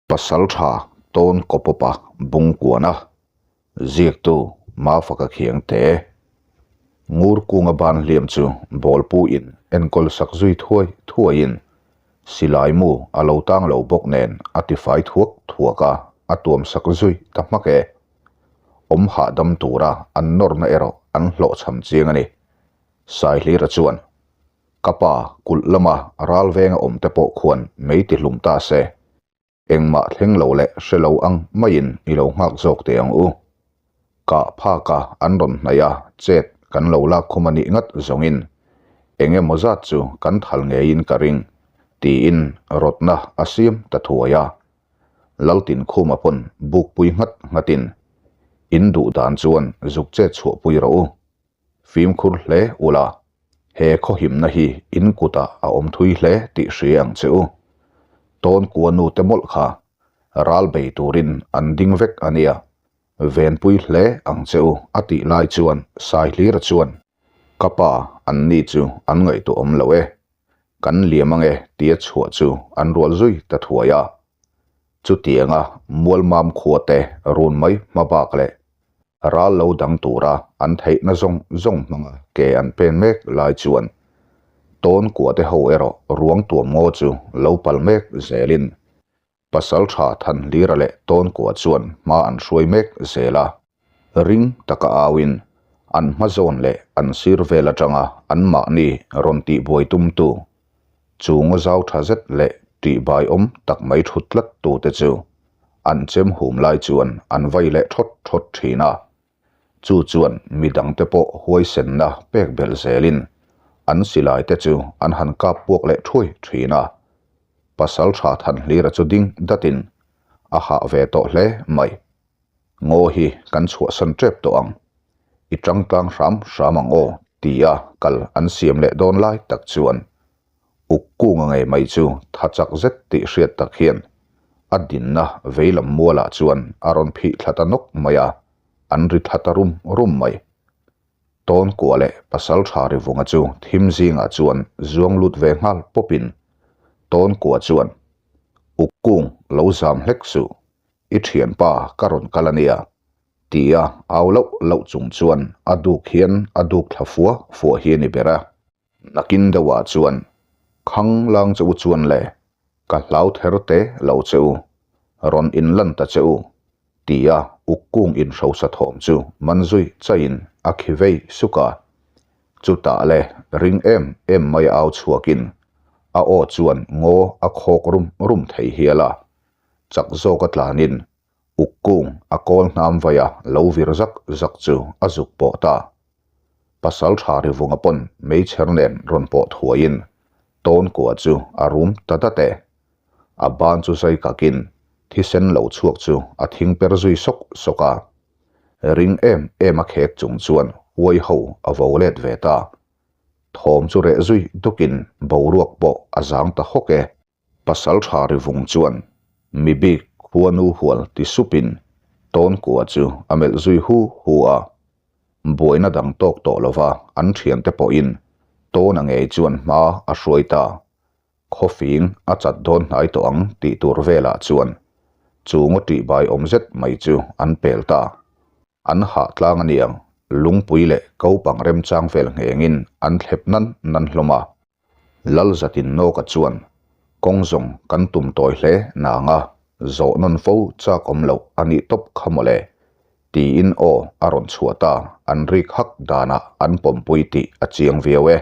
Pasaltha Tawn Kawpawpa Bungkuana ziaktu Mafaka Khiangte Ngur kunga ban hliam chu bawlpu in enkawl sak zui thuai thuaiin silai mu a lo tang lo bawk nen a tifai thuak thuak a, a tuam sak zui ta hmak e. Awm hahdam tura an nawrna erawh an hlawhchham chiang a ni. Saihlira chuan Ka pa kulh lama ral venga awm te pawh khuan mei ti hlum ta se. Engmah thleng lo leh hre lo ang maiin i lo nghak zawk teh ang u. Kah phaka an rawn hnaih a, chet kan lo lak khum a nih ngat zawngin eng emaw zat chu kan thal ngeiin ka ring, tiin rawtna a siam ta thuai a. Laltinkhuma pawn bukpui nghat nghatin, In duh dan chuan zuk chet chhuahpui rawh u. Fimkhur hle ula, he khawhimna hi in kutah a awm thui hle tih hria ang che u. Tawn kua nu te mawlh kha ral bei turin an ding vek a nia, venpui hle ang che u a tih lai chuan Saihlira chuan, Ka pa, an ni chu an ngaihtuah awm lo e, kan liam ange tia chhuah chu an rual zui ta thuai a. Chutianga Mualmam khua te run mai hma bak leh Ral lo dang tura an theihna zawng zawng hmanga ke an pen mek lai chuan tawn kua te ho erawh ruang tuam ngaw chu lo pal mek zelin Pasaltha Thanhlira leh tawn kua chuan hma an hruai mek zel a. Ring taka auin an hma zawn leh an sir vel atanga anmahni rawn tihbuai tumtu Chu ngaw zau tha zet leh tihbai awm tak mai thut tlat tute chu an chem hum lai chuan an vai leh thawt thawt thin a. Chu chuan mi dangte pawh huaisenna pek belh zelin an silai te chu an han kap puak leh thuai thin a. Pasal tha Thanhlira chu ding datin a hah ve tawh hle mai. Ngaw hi kan chhuahsan tep tawh ang. I tangtlang hram hram ang aw tia kal an siam leh dawn lai tak chuan uk kunga ngei mai chu tha chak zet tih hriat tak hian a dinna veilam mualah chuan a rawn phih thla ta nawk mai a, an ri thla ta rum rum mai. Tawn kua leh pasal tha ri vunga chu thim zingah chuan zuang lut ve nghal pawpin tawn kua chuan uk kung lo zam hlek suh I thianpa ka rawn kal a nia, tia au loh loh chung chuan a duk hian a duk thla fua fua hi a ni ber a. Nakin deuhah chuan khang lang che u chuan le, ka hlau ther te lo che u, rawn inlan ta che u, tia uk kung inhrosa thawm chu man zui chaiin a khi vei suk a. Chutah le ring em em mai au chhuakin a aw chuan ngaw a khawk rum rum thei hial a. Chak zawk a tlanin uk kung a kawl hnam vaia lo vir zak zak chu a zuk pawh ta. Pasal tha ri vunga pawn meichher nen rawn pawh thuaiin tawn kua chu a rum ta dat e. A ban chu zai kakin thisen lo chhuak chu a thing per zui sawk sawk a. Ring em em a khek chung chuan huai ho a vo let ve ta. Thawm chu reh zui dukin boruak pawh a zang ta hawk e. Pasal tha ri vung chuan mi bik khuanu hual ti supin tawn kua chu a melh zui hu hu a. Buaina dang tawk tawh lova an thiante pawhin tawna ngei chuan hma a hruai ta. Khawfing a chat dawn hnai tawh ang tih tur velah chuan chu ngaw tihbai awm zet mai chu an pel ta. An hah tlang aniang lungpui leh kopang remchang vel nghengin an thlep nan nan hlawm a. Lalzatin Nawka chuan kawng zawng kan tum tawi hle nang a, zawh nawn fo chak awm loh a nih tawp kha mawle, tiin aw a rawn chhuah ta, an rik hak danah an pawmpui tih a chiang viau e.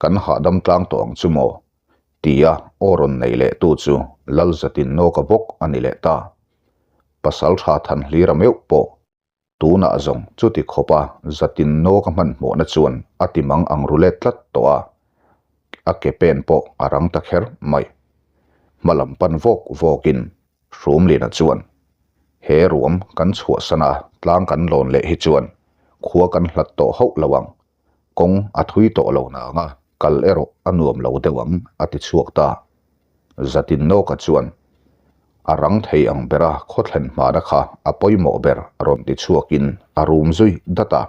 Kan hahdam tlang tawh ang chu maw? tia aw rawn nei leh tu chu Lalzatin Nawka bawk a ni leh ta. Pasaltha Thanhlira meuh pawh Tunah zawng chuti khawpa zatin nawk a hmanhmawhna chuan a ti mang ang ru let tlat tawh a, a ke pen pawh a rang ta kher mai. Hma lam pan vawk vawkin Hrumlina chuan, He ruam kan chhuahsan a, tlang kan lawn leh hi chuan khua kan hlat tawh hauh lo ang, kawng a thui tawh lo nang a, kal erawh a nuam lo deuh ang, a ti chhuak ta. Zatin Nawka chuan, A rang thei ang bera khawthlen hmana kha a pawimawh ber rawn ti chhuakin a rum zui dat a.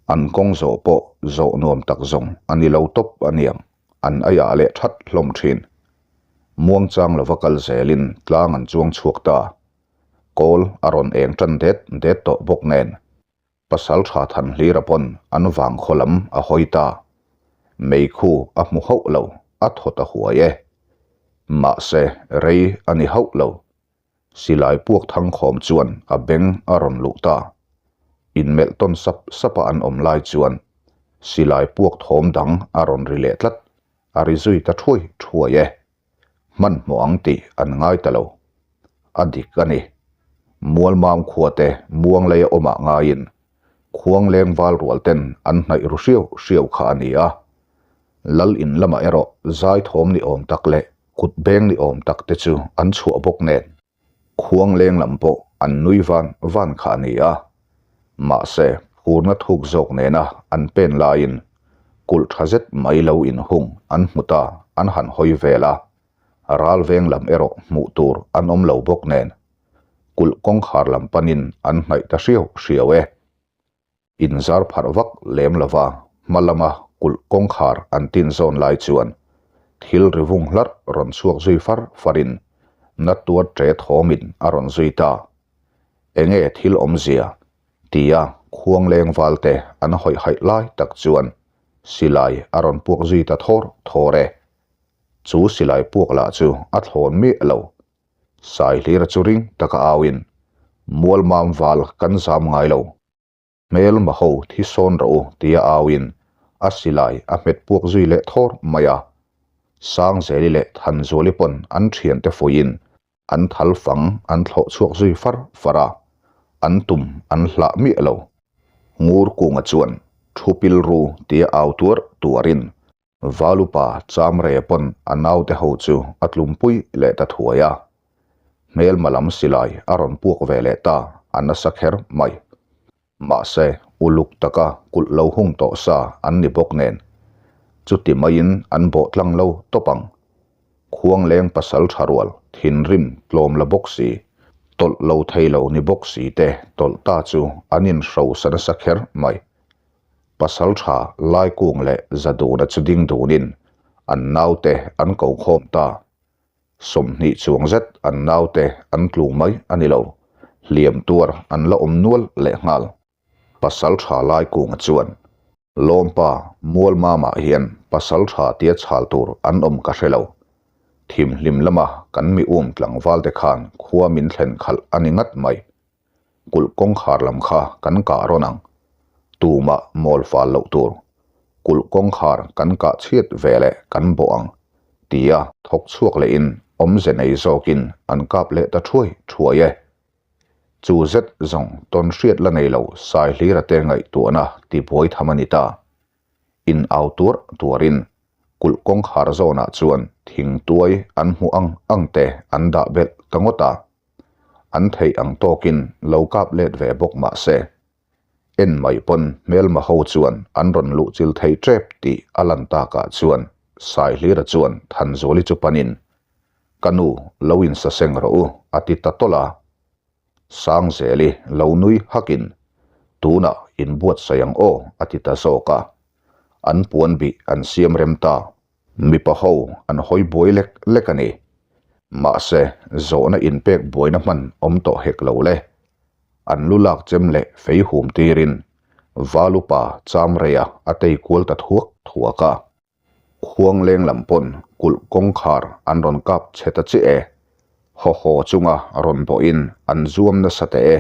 An kawng zawh pawh zawh nuam tak zawng a ni lo tawp aniang, an aiah leh that hlawm thin. Muangchang lova kal zelin tlang an chuang chhuak ta. Kawl a rawn eng tan det det tawh bawk nen. Pasal tha than hlira pawn an vang khaw lam a hawi ta. Meikhu a hmu hauh lo, a thaw ta huai e. Mahse, rei a ni hauh lo. Silai puak thangkhawm chuan a beng a rawn luh ta. Inmelh tawn sap sapa an awm lai chuan silai puak thawm dang a rawn ri leh tlat, a ri zui ta thuai thuai e. Hmanhmawh ang tih an ngai ta lo. A dik a ni. Mualmam khua te muang leia awmah ngaiin khuang leng val rual ten an hnaih ru hriau hriau kha a ni a. Lal in lamah erawh zai thawm ni awm tak leh kut beng ni awm tak te chu an chhuah bawk nen khuang leng lam pawh an nui van van kha a ni a. Mahse, phurna thuk zawk nena an pen laiin kulh tha zet mai lo inhung an hmu ta an han hawi vel a, ral veng lam erawh hmuh tur an awm lo bawk nen kulh kawngkhar lam panin an hnaih ta hriau hriau e. Inzar pharh vak lem lova hma lama kulh kawngkhar an tin zawn lai chuan thil ri vung hlarh rawn chhuak zui far farin na tuar ṭe thawmin a rawn zui ta. Enge thil awmzia? tia khuang leng valte an hawih haih lai tak chuan silai a rawn puak zui ta thawr thawr e. Chu silai puak lah chu a thlawn miah lo. Saihlira chu ring taka auin, Mualmam val kan zam ngai lo. Hmelma ho thi sawn rawh u tia auin a silai a hmet puak zui leh thawr mai a. Sangzeli leh Thanzuali pawn an thiante fuiin an thal fang an thlawh chhuak zui far far a, an tum an hlah miah lo. Ngur kunga chuan thu pil ru tia au tuar tuarin Valupa Chamre pawn a naute ho chu a tlumpui leh ta thuai a. Hmelma lam silai a rawn puak ve leh ta a nasa kher mai. Mahse, uluk taka kulh lo hung tawh sa an ni bawk nen, chuti maiin an bawh tlang lo tawp ang. Khuangleng pasal tha rual, thinrim tlawm la bawk si, tawlh lo thei lo ni bawk si te tawlh ta chu an inhrosa nasa kher mai. Pasal tha Laikung leh Zaduna chu ding dunin an naute an ko khawm ta. 20 chuang zet an naute an tlu mai a ni lo, hliam tuar an la awm nual lehnghal. Pasal tha Laikunga chuan, Lawmpa, Mualmamah hian pasal tha tia chhal tur an awm ka hre lo. Thimhlim lama kan mi um tlangvalte khan khua min thlen khalh a ni ngat mai. Kulh kawngkhar lam kha kan kah rawn ang. Tumah mawl fal loh tur. Kulh kawngkhar kan kah chhiat ve leh kan bawh ang, tia thawk chhuak lehin awmze nei zawkin an kap leh ta thuai thuai e. Chu zet zawng tawn hriat la nei lo Saihlira te ngaihtuahna tibuai tham a ni ta. In au tuar tuarin kulh kawngkhar zawnah chuan thingtuai an hmuh ang ang te an dah belh ta ngawt a. An theih ang tawkin lo kap let ve bawk mah se, en mai pawn hmelma ho chuan an rawn luh chil thei tep tih a lan takah chuan Saihlira chuan Thanzuali chu panin, Ka nu, lo insaseng rawh u, a ti ta tawlh a. Sangzeli lo nui hakin, Tunah inbuatsaih ang aw, a ti ta zawk a. An puan bih an siam rem ta. Mipa ho an hawi buai lek lek a ni. Mahse, zawhna inpek buaina hman awm tawh hek lo le. An lu lak chem leh fei hum tirin Valupa Chamreia a tei kual ta thuak thuak a. Khuang leng lam pawn kulh kawngkhar an rawn kap chhe ta chiah e. Haw haw chunga rawn bawhin an zuam nasa teh e.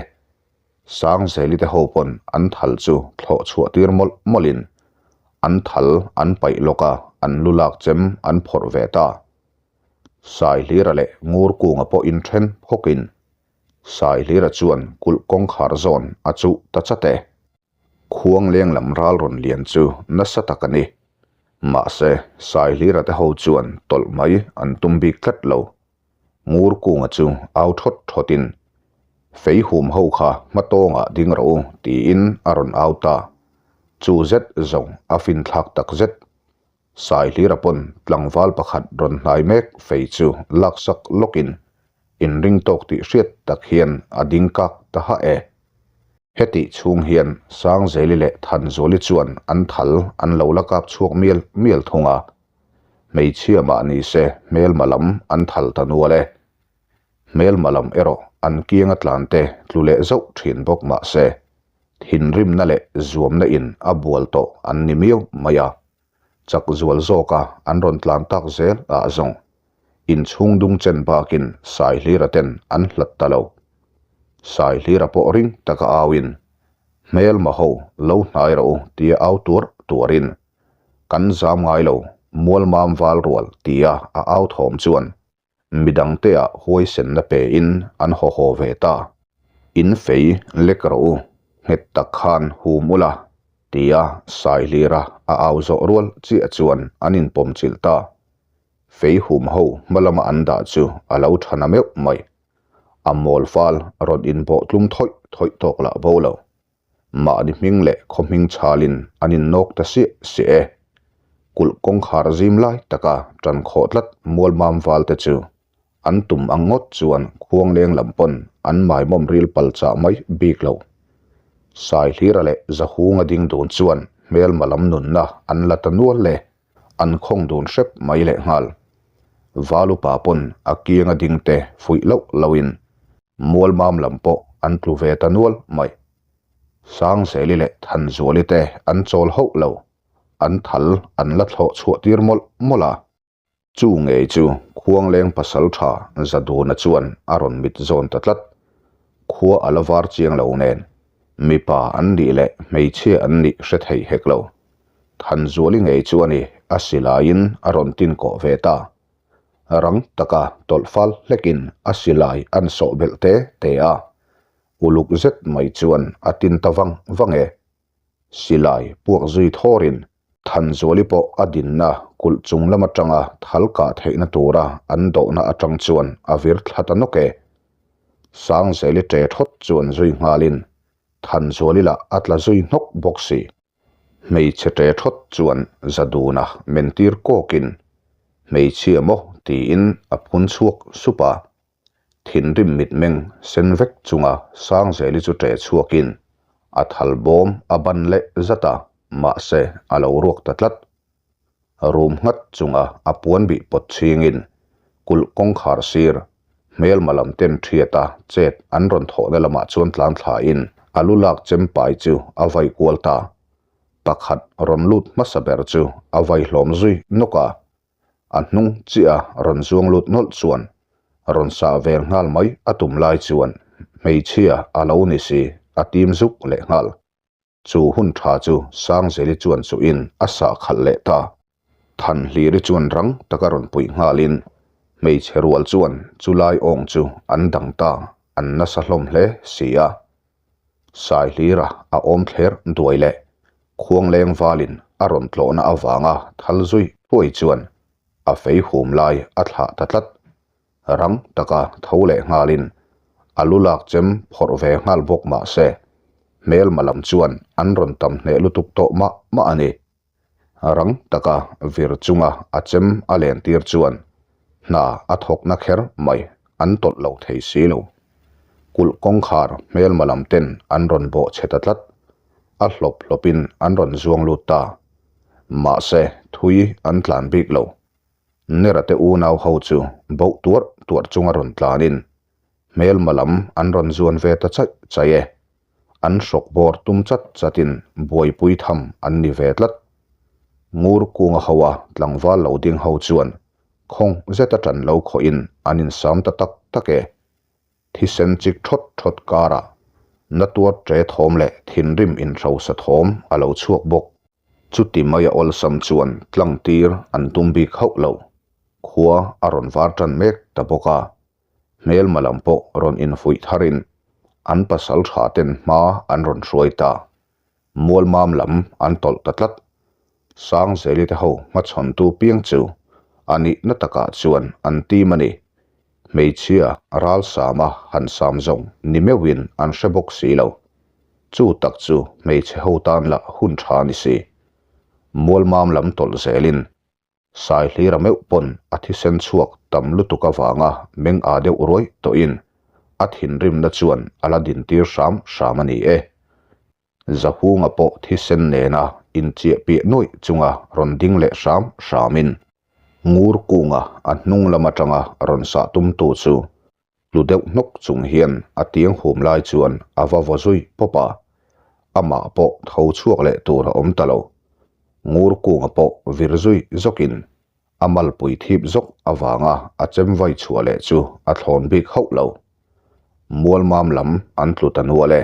Sangzeli te ho pawn an thal chu thlawh chhuah tir mawlh mawlhin an thal an paih lawk a, an lu lak chem an phawrh ve ta. Saihlira leh Ngurkunga pawh inthen phawkin Saihlira chuan kulh kawngkhar zawn a chuh ta chat e. Khuang leng lam ral rawn lian chu nasa tak a ni. Mahse, Saihlira te ho chuan tawlh mai an tum bik tlat lo. Ngurkunga chu au thawt thawtin, Fei hum ho kha hmatawngah ding rawh u, tiin a rawn au ta. Chu zet zawng a finthlak tak zet. Saihlira pawn tlangval pakhat rawn hnai mek fei chu laksak lawkin inring tawk tih hriat tak hian a ding kak ta hah e. Hetih chhung hian Sangzeli leh Thanzuali chuan an thal an lo la kap chhuak mial mial thung a. Hmeichhia mah ni se hmelma lam an thal ta nual e. Hmelma lam erawh an kianga tlan te tlu leh zauh thin bawk mah se, thinrimna leh zuamna in a bual tawh an ni miau mai a. Chak zual zawka an rawn tlan tak zel ah zawng inchhung dung chen bakin Saihlira ten an hlat ta lo. Saihlira pawh ring taka auin, Hmelma ho lo hnai rawh u tia au tuar tuarin Kan zam ngai lo, Mualmam val rual tia a au thawm chuan midangteah huaisenna pein an haw haw ve ta. In fei lek rawh u, nghet tak khan hum ula, tia Saihlira a au zawh rual chiah chuan an inpawmchilh ta. Fei hum ho hma lama an dah chu a lo tha na meuh mai. A mawl fal rawn inbawh tlum thawih thawih tawk lah bo lo. Mahni hming leh khaw hming chhalin an innawk ta siah siah e. Kulh kawngkhar zim lai taka tan khawh tlat Mualmam valte chu an tum ang ngawt chuan khuangleng lam pawn an maimawm ril pal chah mai bik lo. Saihlira leh Zahunga ding dun chuan hmelma lam nunna an la ta nual e, an khawng dun hrep mai lehnghal. Valupa pawn a kianga dingte fuih loh lohin Mualmam lam pawh an tlu ve ta nual mai. Sangzeli leh Thanzuali te an chawl hauh lo, an thal an la thlawh chhuah tir mawlh mawlh a. Chu ngei chu Khuangleng pasal tha Zaduna chuan a rawn mit zawn ta tlat. Khua a la var chiang lo nen, mipa an nih leh hmeichhia an nih hre thei hek lo. Thanzuali ngei chu a ni, a silaiin a rawn tin kawh ve ta. Rang taka tawlh fal hlekin a silai an sawh belh te te a, uluk zet mai chuan a tin ta vang vang e. Silai puak zui thawrin Thanzuali pawh a dinna kulh chung lam atanga thal kah theihna tura an dawhna atang chuan a vir thla ta nawk e. Sangzeli ṭe thawt chuan zui nghalin Thanzuali lah a tla zui hnawk bawk si. Hmeichhe ṭe thawt chuan Zaduna mentir kawkin, Hmeichhia maw? tiin a phun chhuak sup a. Thinrim mitmeng sen vek chunga Sangzeli chu ṭe chhuakin a thal bawm a ban leh zat a, mahse a lo ruak ta tlat. Rum nghat chunga a puan bih pawt chhingin kulh kawngkhar sir hmelma lam ten ṭhiata chet an rawn thawhna lamah chuan tlan thlain a lu lak chem pai chu a vai kual ta. Pakhat rawn lut hmasa ber chu a vai hlawm zui nawk a, a hnung chiah a rawn zuang lut nawlh chuan rawn sah vel nghal mai a tum lai chuan hmeichhia a lo ni si a tim zuk leh nghal. Chu hun tha chu Sangzeli chuan chuhin a sah khalh leh ta. Thanhliri chuan rang taka rawn puih nghalin hmeichhe rual chuan chu lai awng chu an dang ta, an nasa hlawm hle si a. Saihlira a awm thler duai leh Khuangleng valin a rawn tlawhna avanga thal zui thuai chuan a fei hum lai a thlah ta tlat. Rang taka tho leh nghalin a lu lak chem phawrh ve nghal bawk mah se, hmelma lam chuan an rawn tam hneh lutuk tawh mah mah a ni. Rang taka vir chunga a chem a len tir chuan hna a thawkna kher mai an tawlh lo thei si lo. Kulh kawngkhar hmelma lam ten an rawn bawh chhe ta tlat. A hlawp hlawpin an rawn zuang lut ta. Mahse, thui an tlan bik lo. Nera te unau ho chu boh tuarh tuarh chunga rawn tlanin hmelma lam an rawn zuan ve ta chaih chaih e. An hrawk bawr tum chat chatin buaipui tham an ni ve tlat. Ngur kunga hoa tlangval lo ding ho chuan khawng zeta ṭan lo khawhin an insam ta tak tak e. Thisen chik thawt thawt karah na tuar ṭe thawm leh thinrim inhrosa thawm a lo chhuak bawk. Chuti mai a awlsam chuan tlang tir an tum bik hauh lo. Khua a rawn var tan mek ta bawk a. Hmelma lam pawh rawn infuih tharin an pasal tha ten hma an rawn hruai ta. Mualmam lam an tawlh ta tlat. Sangzeli te ho hmachhawntu piang chu a nihna takah chuan an tim a ni. Hmeichhia ral sama han sam zawng ni meuhin an hre bawk si lo. Chu tak chu hmeichhe ho tan lah hun tha ni si. Mualmam lam tawlh zelin Saihlira meuh pawn a thisen chhuak tam lutuk avanga meng â deuh ruai tawhin a thinrimna chuan a la dintir hram hram a ni e. Zahunga pawh thisen nena inchiah piah nuaih chunga rawn ding leh hram hramin. Ngur kunga a hnung lam atanga rawn sah tumtu chu tlu deuh hnawk chung hian a tiang hum lai chuan a va vaw zui pawp a, amah pawh tho chhuak leh tur a awm ta lo. Ngur kunga pawh vir zui zawkin a malpui thip zawk avanga a chem vai chhuah leh chu a thlawn bik hauh lo. Mualmam lam an tlu ta nual e.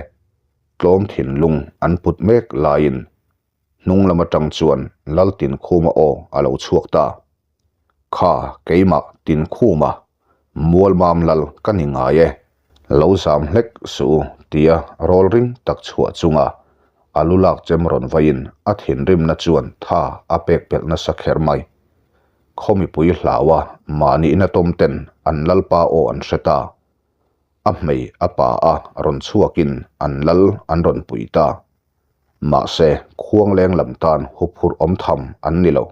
Tlawm thinlung an put mek laiin Hnung lam atang chuan Lal Tinkhuma aw a lo chhuak ta. Kha, keimah Tinkhuma, Mualmam Lal ka ni ngai e, lo zam hlek suh u tia rawl ring tak chhuah chunga a lu lak chem rawn vaiin a thinrimna chuan tha a pek pelh nasa kher mai. Khaw mipui hlaua mahniina tawm ten an Lalpa aw an hre ta. A hmei a pa a rawn chhuakin an Lal an rawn pui ta. Mahse, khuangleng lam tan huphurh awm tham an ni lo.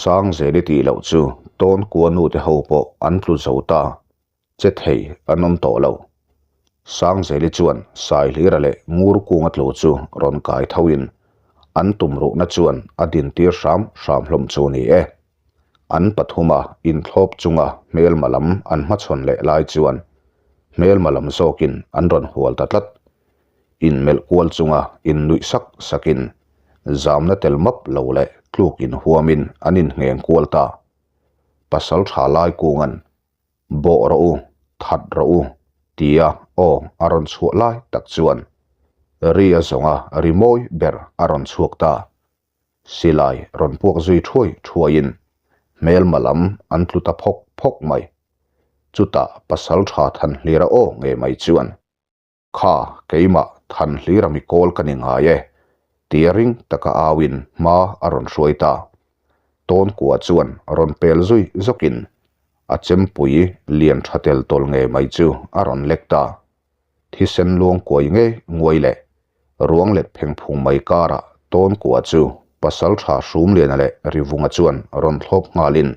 Sangzeli tih loh chu tawn kua nute ho pawh an tlu zo ta, che thei an awm tawh lo. Sangzeli chuan Saihlira leh Ngurkunga tlu chu rawn kai thoin an tumruhna chuan a dintir hram hram hlawm chu ni e. An pathuma inthlawp chunga hmelma lam an hmachhawn leh lai chuan hmelma lam zawkin an rawn hual ta tlat. Inmelh kual chunga innuih sak sakin zamna tel map lo leh tluk inhuamin an inngheng kual ta. Pasal tha lai kungan, Bawh rawh u, that rawh u, tia aw a rawn chhuah lai tak chuan ri a zawnga ri mawi ber a rawn chhuak ta. Silai rawn puak zui thuai thuaiin hmelma lam an tlu ta phawk phawk mai. Chutah pasal tha Thanhlira aw ngei mai chuan, Kha, keimah Thanhlira mi kawl ka ni ngai e, tia ring taka auin hma a rawn hruai ta. Tawnkua chuan rawn pel zui zawkin a chempui lian tha tel tawl ngei mai chu a rawn lek ta. Thisen luang kuai ngei nguai leh ruang let pheng phung mai karah Tawnkua chu Pasaltha Hrumliana leh Rivunga chuan rawn thlawp nghalin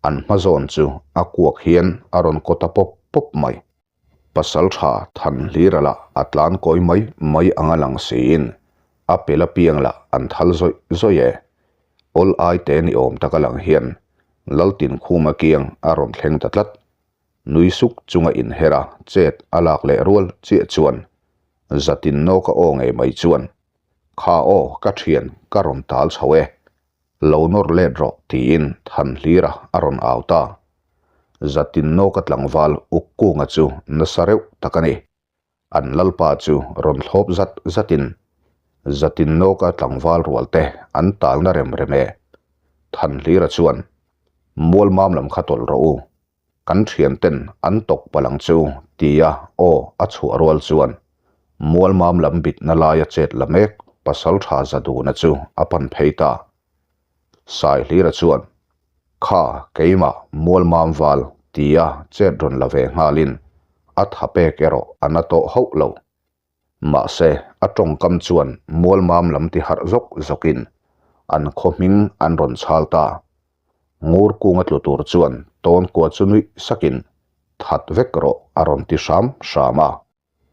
an hma zawn chu a kuak hian a rawn kaw ta pawp pawp mai. Pasaltha Thanhlira lah a tlan kawi mai mai anga lang siin a pel apiang lah an thal zawih zawih e. Awl ai te ni awm taka lang hian Laltinkhuma kiang a rawn thleng ta tlat. Nui suk chunga inher a chet a lak leh rual chiah chuan zatin nawka aw ngei mai chuan, Kha aw ka thian ka rawn tal chho e, lo nawr let rawh tiin Thanhlira a rawn au ta. Zatin nawka tlangval uk kunga chu nasa reuh tak a ni. An lalpa chu rawn thlawp zat zatin zatin nawka tlangval rual te an talna rem rem e. Thanhlira chuan, Mualmam lam kha tawlh rawh u, Kan thianten an tawk palh ang chu tia aw a chhuah rual chuan Mualmam lam bitna laia chet la mek Pasaltha Zaduna chu a pan phei ta. Saihlira chuan, Kha keimah Mualmam val tia chet rawn la ve nghalin a tha pek erawh a na tawh hauh lo. Mahse, a tawngkam chuan Mualmam lam ti harh zawk zawkin an khaw hming an rawn chhal ta. Ngur kunga tlu tur chuan Tawnkua chu nuih sakin, That vek rawh a rawn ti hram hram a.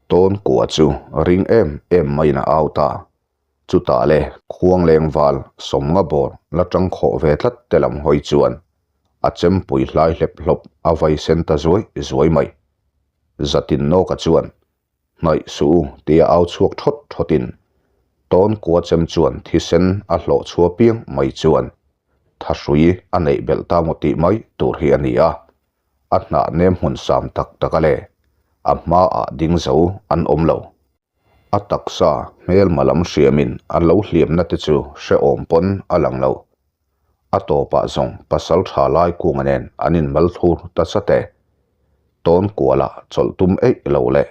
Tawnkua chu ring em em maiin a au ta. Chutah le Khuangleng val sawmnga bawr la tang khawh ve tlat te lam hawi chuan a chempui hlai hlep hlawp a vai sen ta zuai zuai mai. Zatin nawka chuan Hnaih suh u tia au chhuak thawt thawtin tawn kua chem chuan thisen a hlawh chhuah piang mai chuan thahrui a neih belh ta maw tih mai tur hi a ni a, a hnah nem hmun sam tak tak a le, a hmaah ding zo an awm lo. A taksa hmelma lam hriamin a lo hliamna te chu hrehawm pawn a lang lo. A tawpah zawng pasal tha lai kunga nen an inmal thur ta chat e. Tawn kualah chawlh tum eih lo leh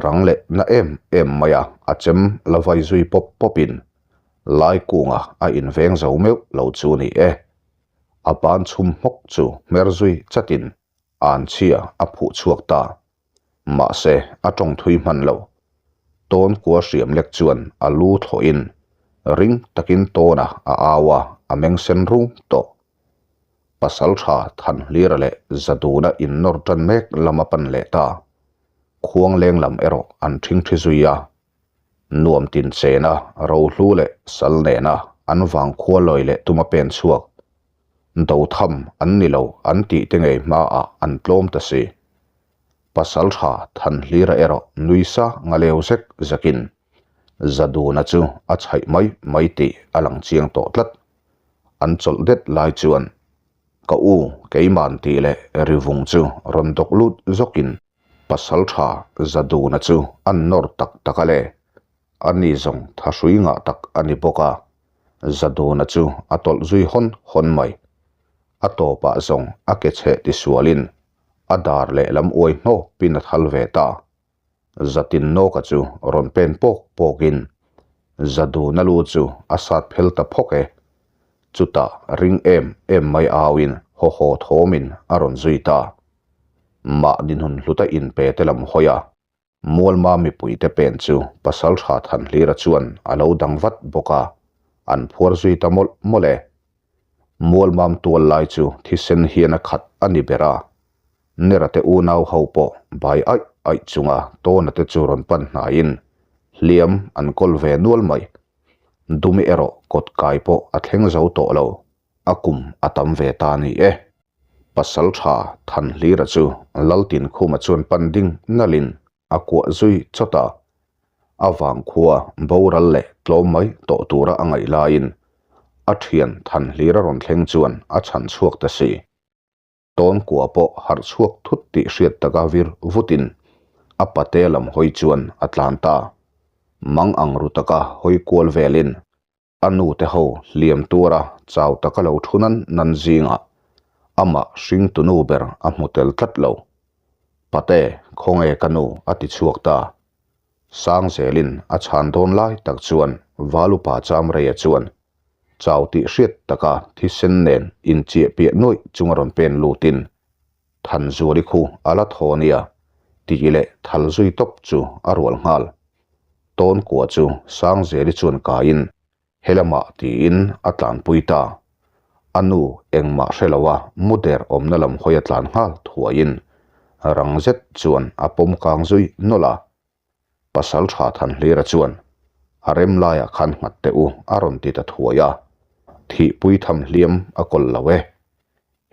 rang leh na em em mai a, a chem la vai zui pawp pawpin lai kunga a inveng zo meuh lo chu ni e. A ban chhum hmawk chu hmer zui chatin an chhia a phuh chhuak ta. Mahse, a tawng thui hman lo. Tawn kua hriam lek chuan a lu thlawhin ring takin Tawna a au a, a meng sen rung tawh. Pasal tha Thanhlira leh Zaduna innawr tan mek lam a pan leh ta. Khuang leng lam erawh an thingthi zui a. Nuam tin chena rohlu leh sal nena an vangkhua lawi leh tuma pen chhuak. Do tham an ni lo an tih te ngei hmaah an tlawm ta si. Pasaltha Thanhlira erawh nui sa ngaleu zek zekin Zaduna chu a chhaih mai mai tih a lang chiang tawh tlat. An chawlh det lai chuan ka u keiman tih leh rivung chu rawn dawk lut zawkin Pasaltha Zaduna chu an nawr tak tak a le. A ni zawng thahrui ngah tak a ni bawk a, Zaduna chu a tawlh zui hawn hawn mai. A tawpah zawng a ke chheh tisualin a dar lehlam uai hnawpin a thal ve ta. Zatin nawka chu rawn pen pawk pawkin Zaduna lu chu a sat phel ta phawk e. Chutah ring em em mai auin haw haw thawmin a rawn zui ta. Mahni hnun hluta inpe te lam hawi a. Mualma mipuite pen chu Pasaltha Thanhlira chuan a lo dang vat bawk a, an phuar zui ta mawlh mawlh e. Mualmam tual lai chu thisen hian a khat a ni ber a, Nera te unau ho pawh bai aih aih chunga Tawna te chu rawn pan hnaiin hliam an kawl ve nual mai. Dumi erawh kawt kai pawh a thleng zo tawh lo, a kum a tam ve ta ni e. Pasaltha Thanhlira chu Laltinkhuma chuan pan ding nalhin a kuah zui chawt a, a vangkhua boral leh tlawm mai tawh tura a ngaih laiin a thian Thanhlira rawn thleng chuan a chhan chhuak ta si. Tawnkua pawh harh chhuak thut tih hriat taka vir vutin a pate lam hawi chuan a tlan ta. Mang ang ru taka hawi kual velin A nu te ho hliam tura chau taka lo thu nan nan zingah amah hringtu nu ber a hmu tel tlat lo. Pate, khawnge ka nu a ti chhuak ta. Sang zelin a chhan dawn lai tak chuan Valupa Chamreia chuan chau tih hriat taka thisen nen inchiah piah nuaih chunga rawn pen lutin Thanzuali khu a la thaw nia tih leh thal zui tawp chu a rual nghal. Tawn kua chu Sangzeli chuan kaiin helamah tiin a tlanpui ta. A nu engmah hre lo a mu der awmna lam hawi a tlan nghal thuaiin rang zet chuan a pawm kang zui nawlh a. Pasal tha Thanhlira chuan a rem laiah khan nghat teh u a rawn ti ta thuai a, thihpui tham hliam a kawl lo e.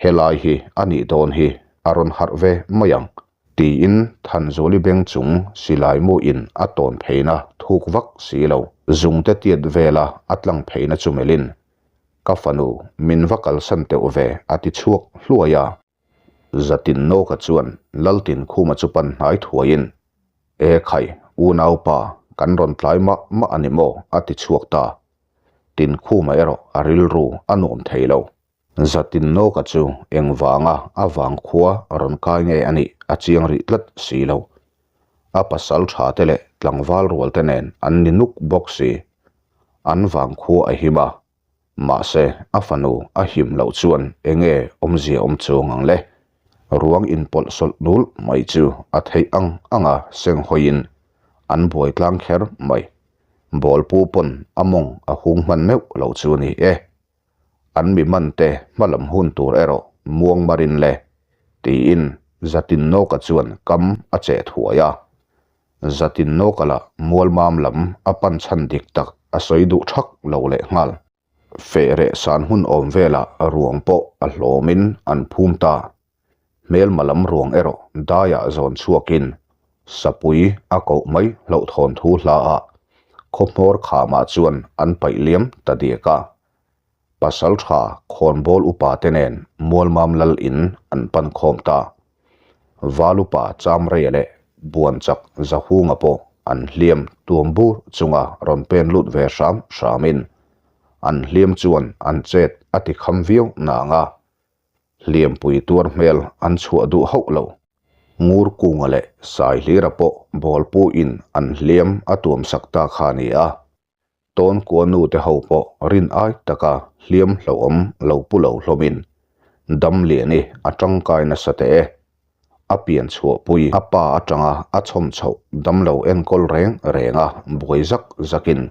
Helai hi a nih dawn hi a rawn harh ve mai ang tiin Thanzuali beng chung silai mu in a tawn pheina thuk vak si lo. Zungte tiat vela a tlang pheina chu melhin ka fanu min va kalsan teuh ve a ti chhuak hluai a. Zatin Nawka chuan Laltin Khuma chu pan hnai thuaiin E khai, unaupa, kan rawn tlai mah mah a ni maw? a ti chhuak ta. Tinkhuma erawh a rilru a nuam thei lo. Zatin Nawka chu engvanga a vangkhua rawn kai nge a nih a chiang rih tlat si lo. A pasal tha te leh tlangval rual te nen an ni nuk bawk si. An vangkhua a him a, Mahse, a fanu a him loh chuan enge awmzia awm chuang ang le? Ruang inpawlh sawlh nul mai chu a theih ang anga seng hawiin an buai tlang kher mai. Bawlpu pawn a mawng a hung hman meuh lo chu a ni e. An mi man te hmalam hun tur erawh muang marin le tiin Zatin Nawka chuan kam a cheh thuai a. Zatin nawka lah mualmam lam a pan chhan dik tak a sawi duh thak lo leh nghal. Feh reh san hun awm velah ruang pawh a hlawmin an phum ta. Hmelma lam ruang erawh daiah zawn chhuakin sapui a koh mai hlauhthawn thu hla ah khawhmawr khamah chuan an paih liam ta diak a. Pasal tha khawnbawl upa te nen Mualmam lal in an pan khawm ta. Val upa Chamreia leh Buanchak Zahunga pawh an hliam tuam bur chunga rawn pen lut ve hram hramin an hliam chuan an chet a ti kham viau nang a, hliampui tuar hmel an chhuah duh hauh lo. Ngur Kunga leh Saihlira pawh bawlpu in an hliam a tuam sak ta kha a ni a. Tawn kua nu te ho pawh rin ai taka hliam hlauhawm lo pu lo hlawmin dam lian i a tangkai nasa teh e. A pian chhuahpui a pa atanga a chhawm chhoh dam lo enkawl reng reng a buai zak zakin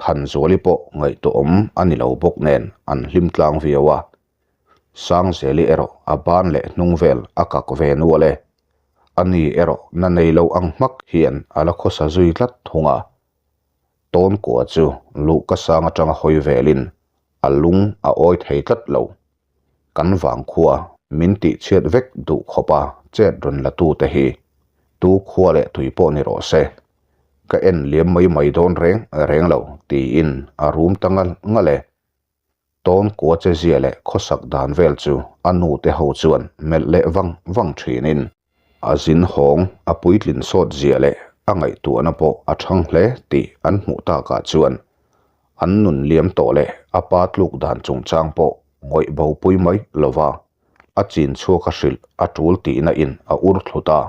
Thanzuali pawh ngaihtuahawm a ni lo bawk nen an hlim tlang viau a. Sangzeli erawh a ban leh hnung vel a kak ve nual e. Ani erawh na nei lo ang hmak hian a la khawsa zui tlat thung a. Tawn kua chu luhka sang atanga hawi velin a lung a awi thei tlat lo. Kan vangkhua min tihchhiat vek duh khawpa chet rawn la tute hi tu khua leh tui pawh ni rawh se, ka en liam mai mai dawn reng reng lo tiin a rum ta ngal ngal e. Tawn kua che zia leh khawsak dan vel chu a nu te ho chuan melh leh vang vang thinin a zin hawng a puitlin sawt zia leh a ngaihtuahna pawh a thang hle tih an hmuh takah chuan an nun liam tawh leh a pa tluk dan chungchang pawh ngawih bo pui mai lova a chin chhuak a hrilh a tul tihna in a ur thlu ta.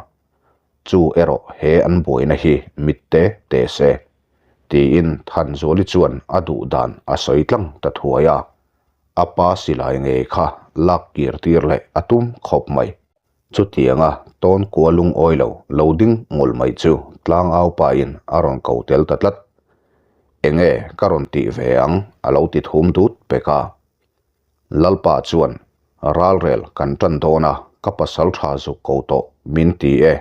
Chu erawh he an buaina hi mit te te se. Tiin Thanzuali chuan a duh dan a sawi tlang ta thuai a, a pa silai ngei kha lak kir tir leh a tum khawp mai. Chutianga tawn kua lungawi lo lo ding ngul mai chu tlangau pain a rawn ko tel ta tlat. Enge ka rawn tih ve ang a lo ti thum dut pek a. Lalpa chuan ralrel kan tan dawn a ka pasal tha zuk ko tawh min ti e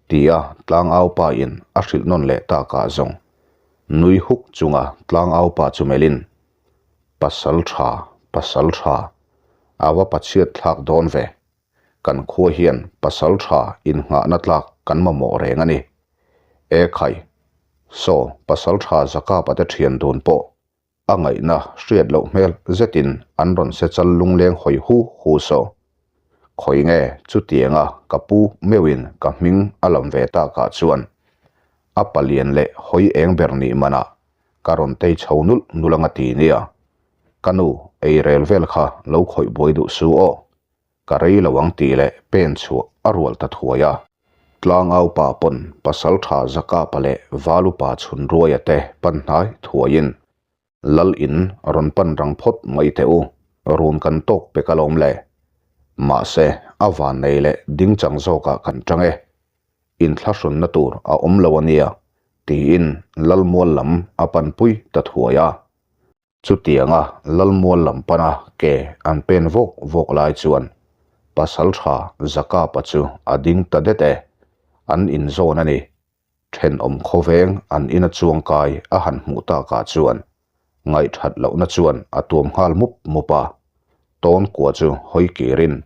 tia tlangau pain a hrilh nawn leh takah zawng nui huk chunga tlangau pa chu melhin Pasal tha, pasal tha, a va pachhiat thlak dawn ve. Kan khua hian pasal tha innghahna tlak kan mamawh reng a ni. E khai, saw pasal tha Zakapa te thian dun pawh a ngaihna hriat loh hmel zetin an rawn se chal lungleng hawi hu hu saw. Khawi nge chutianga ka pu meuhin ka hming a lam ve takah chuan a palian leh hawi eng ber nih manah Ka rawn tei chho nulh nulh anga ti nia. Ka nu, ei rel vel kha lo khawih buai duh su aw. Ka rei lo ang tih leh pen chhuah a rual ta thuai a. Tlangau pa pawn pasal tha Zakapa leh Valupa chhun ruaia te pan hnai thuaiin Lal in rawn pan rang phawt mai teh u, run kan tawk pek alawm le. Mahse, a vannei leh dingchang zawkah kan tang e. Inthlahrunna tur a awm lo a nia, tiin Lalmual lam a panpui ta thuai a. Chutianga Lalmual lam pana ke an pen vawk vawk lai chuan Pasaltha Zakapa chu a ding ta det e, an inzawn a ni. Thenawm khawveng an ina chuangkai a han hmuh takah chuan ngaihthat lohna chuan a tuam nghal mup mup a, tawn kua chu hawi kirin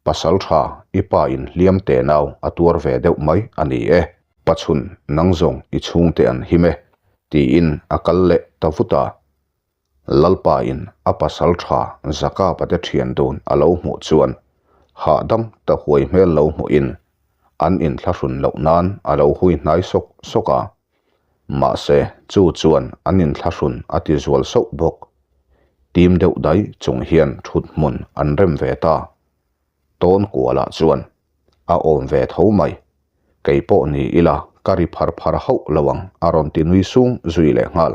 Pasal tha, i pa in hliam te nau a tuar ve deuh mai a ni e. Pachhun, nang zawng i chhungte an him e, tiin a kal leh ta vut a. Lalpa in a pasal tha Zakapa te thian dun a lo hmuh chuan hahdam ta huai hmel lo hmuh in an inthlahrun loh nan a lo hui hnai sawk sawk a. Mahse, chu chuan an inthlahrun a ti zual sauh bawk. Tim deuh daih chung hian thut hmun an rem ve ta. Tawn kualah chuan a awm ve tho mai. Kei pawh ni ila ka ri phar phar hauh lo ang a rawn ti nui sung zui leh nghal.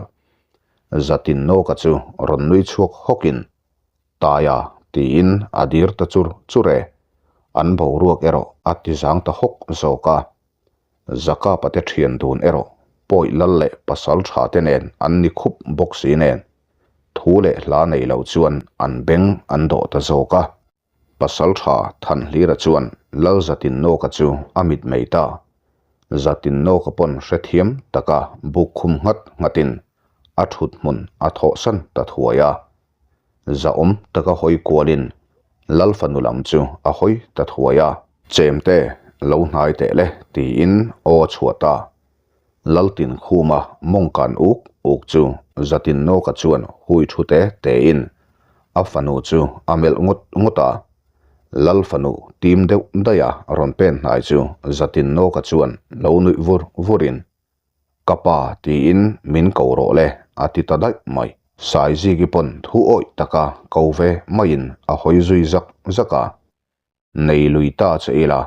Zatin Nawka chu rawn nui chhuak hawkin Taia tiin a dir ta chur chur e. An boruak erawh a ti zang ta hawk zawk a. Zakapa te thian dun erawh pawi lal leh pasal tha te nen an ni khup bawk si nen thu leh hla nei lo chuan an beng an dawh ta zawk a. Pasal tha Thanhlira chuan Lal Zatinnawka chu a mit mei ta. Zatinnawka pawn hrethiam taka buk khum nghat nghatin a thut hmun a thawhsan ta thuai a. Zahawm taka hawi kualin Lal fanu lam chu a hawi ta thuai a. Chemte, lo hnai teh le, tiin aw a chhuah ta. Lal tin khuma mawng kan uk uk chu Zatin Nawka chuan hui thu te tein a fanu chu a melh ngawt ngawt a. Lal fanu tim deuh daiha rawn pen hnai chu Zatin Nawka chuan lo nuih vur vurin Ka pa tiin min ko rawh le a ti ta daih mai. Saiziki pawn thu awih taka ko ve maiin a hawi zui zak zak a. Nei lui ta che ila,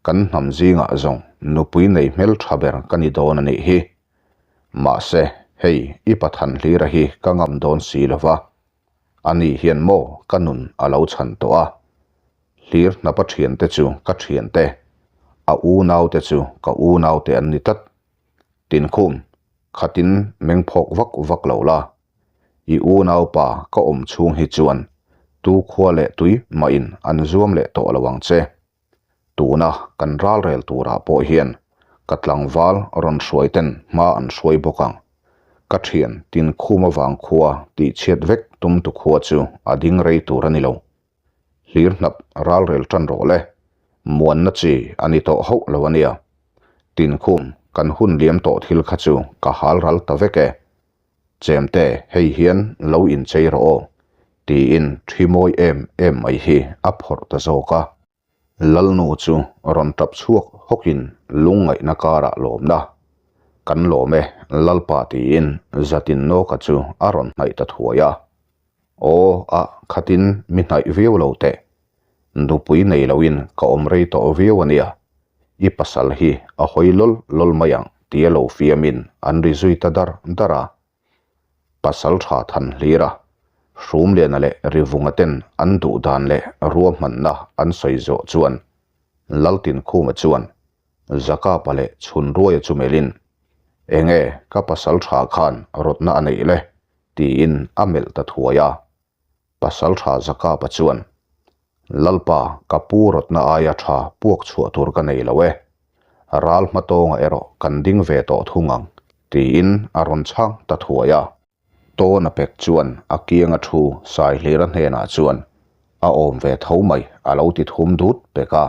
kan hnam zingah zawng nupui nei hmel tha ber ka ni dawn a nih hi. Mahse, hei i Pathan hlira hi ka ngam dawn si lo va. Ani hian maw ka nun a lo chhan tawh a. Hlir hnapa thiante chu ka thiante, a unaute chu ka unaute an ni tlat. Tinkhum, khatin meng phawk vak vak lo la. I unaupa ka awm chhung hi chuan tu khua leh tui mahin an zuam leh tawh lo ang che. Tuna kan ralrel turah pawh hian ka tlangval rawn hruai ten hma an hruai bawk ang. Ka thian Tinkhum avang khua tihchhiat vek tum tu khua chu a ding rei tur a ni lo. Hlir hnap ralrel tan rawh le. Muanna chi a ni tawh hauh lo a nia. Tinkhum, kan hun liam tawh thil kha chu ka hal ral ta vek e. Chemte, hei hian lo inchei rawh aw, tiin thi mawi em em mai hi a phawrh ta zawk a. Lalnu chu rawn tap chhuak hawkin lungngaihna karah lawmna, Kan lawm e, Lalpa tiin Zatin Nawka chu a rawn hnaih ta thuai a. Aw a, khatin mi hnaih viau lo teh. Nupui nei loin ka awm rei tawh viau a nia, i pasal hi a hawi lawl lawl mai ang tia lo fiamin an ri zui ta dar dar a. Pasal tha than hlir a, Hrumliana leh Rivunga ten an duh dan leh ruahmanna an sawi zawh chuan Laltinkhuma chuan Zakapa leh Chhunruaia chu melhin, Enge ka pasal tha khan rawtna a neih le? tiin a melh ta thuai a. Pasal tha Zakapa chuan, Lalpa, ka pu rawtna aia tha puak chhuah tur ka nei lo e. Ral hmatawnga erawh kan ding ve tawh thung ang, tiin a rawn chhang ta thuai a. Tawna pek chuan a kianga thu Saihlira hnenah chuan a awm ve tho mai a lo ti thum dut pek a,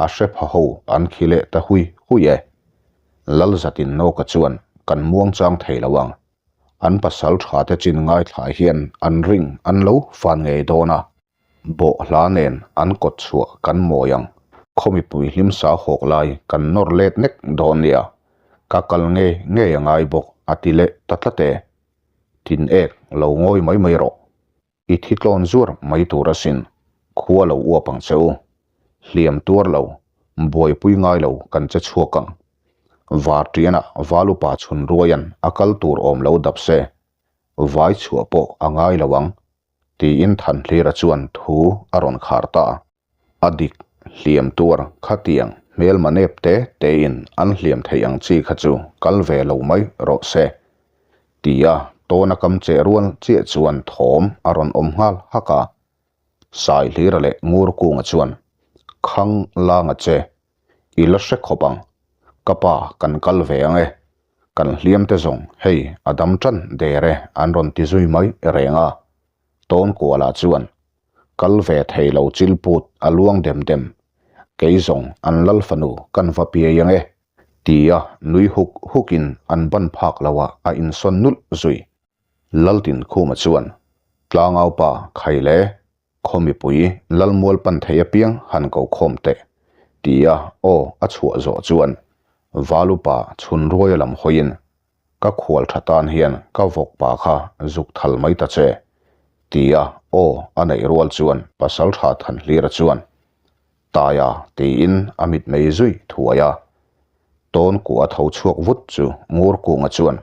a hre pha ho an khi leh ta hui hui e. Lalzatin Nawka chuan kan muangchang thei lo ang, An pasal tha te chin ngaithla hian an ring an lo fan ngei dawn a, bawh hla nen an kawt chhuah kan mawi ang, khaw mipui hlim sa hawk lai kan nawr let nek dawn nia, ka kal ngei ngei a ngai bawk a ti leh ta tlat e. Tin ek lo ngawi mai mai rawh. I thi tlawn zuar mai tur asin, khua lo uap ang che u. Hliam tuar lo, buaipui ngai lo kan che chhuak ang. Varṭianah Valupa chhun ruaian a kal tur awm lo dap se, vai chhuah pawh a ngai lo ang, tiin Thanhlira chuan thu a rawn khar ta. A dik, hliam tuar khatiang hmelma nep te tein an hliam theih ang chi kha chu kal ve lo mai rawh se. Tia tawna kam che rual chiah chuan thawm a rawn awm nghal hak a. Saihlira leh Ngurkunga chuan, Khang langa che, i la hre khawp ang, ka pa kan kal ve ang e, kan hliam te zawng hei a dam tan der e an rawn ti zui mai reng a. Tawnkuala chuan, Kal ve thei lo chilput a luang dem dem, kei zawng an lal fanu kan va piai ang e, tia nui huk hukin an ban phak loah a insawn nulh zui. Laltinkhuma chuan, Tlangaupa khai le, khaw mipui Lalmual pan thei apiang han ko khawm teh, tia aw a chhuah zawh chuan Valupa chhunruaia lam hawiin Ka khual tha tan hian ka vawk pa kha zuk thal mai ta che, tia aw a neih rual chuan pasal tha Thanhlira chuan Taia tiin a mitmei zui thuai a. Tawn kuah a tho chhuak vut chu Ngur Kunga chuan,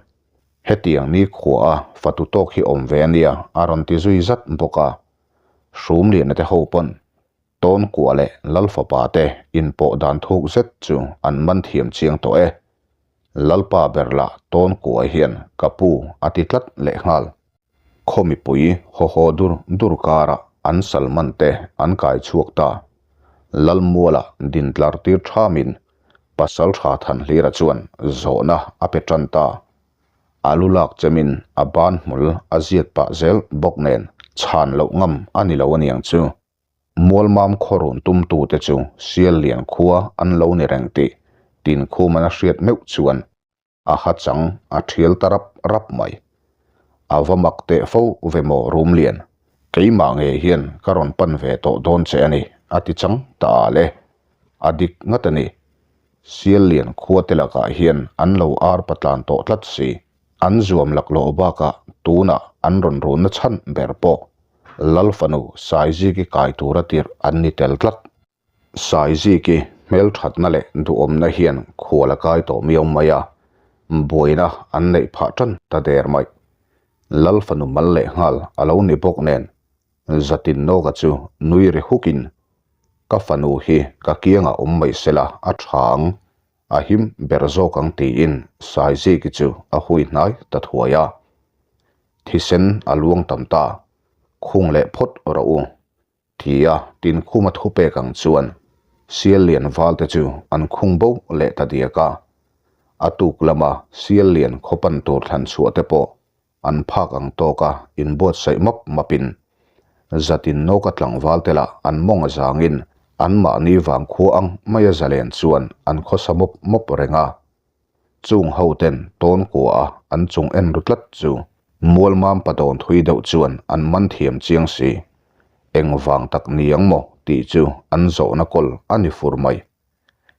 Hetiang ni khuaa fatu tawk hi awm ve a nia a rawn ti zui zat bawk a. Hrumliana te ho pawn Tawn kuah leh Lal fapa te inpawh dan thuk zet chu an man thiam chiang tawh e. Lalpa ber lah tawn kuah hian ka pu a ti tlat leh nghal. Khaw mipui haw haw dur dur karah an salman te an kai chhuak ta. Lalmuala dintlar tir thamin Pasal Tha Thanhlira chuan zawhna a pe tan ta. A lu lak chemin a ban hmul a ziat pah zel bawk nen chhan loh ngam a ni lo aniang chu. Mualmam khawrun tumtute chu Siallian khua an lo ni reng tih Tinkhuman a hriat meuh chuan a ha chang a thial ta rap rap mai. A va mak teh fo ve maw Rumlian, keimah ngei hian ka rawn pan ve tawh dawn che a ni a ti chang ta al e. A dik ngat a ni. Siallian khua te lakah hian an lo ar patlan tawh tlat si. An zuam laklawh bakah tunah an rawn runna chhan ber pawh Lal fanu Saiziki kai tura tirh an ni tel tlat. Saiziki hmelthatna leh duhawmna hian khual a kai tawh miau mai a, buaina an neih phah tan ta der mai. Lal fanu mal leh nghal a lo ni bawk nen Zatin Nawka chu nui ri hukin, Ka fanu hi ka kiangah awm mai sela a tha ang, A him ber zawk ang tiin Saiziki chu a hui hnai ta thuai a. Thisen a luang tam ta, khung leh phawt rawh u, tia Tinkhuma thupek ang chuan Siallian valte chu an khung bo leh ta diak a. A tuk lama Siallian khaw pan tur thlan chhuah te pawh an phak ang tawka inbuatsaih map mapin. Zatin nawka tlangval te lah an mawng a zangin anmahni vangkhua ang maia zalen chuan an khawsa mawp mawp reng a. Chung ho ten tawn kua a an chung en ru tlat chu mualmam padawn thui deuh chuan an man thiam chiang si. Eng vang tak ni ang maw tih chu an zawhna kawl a ni fur mai.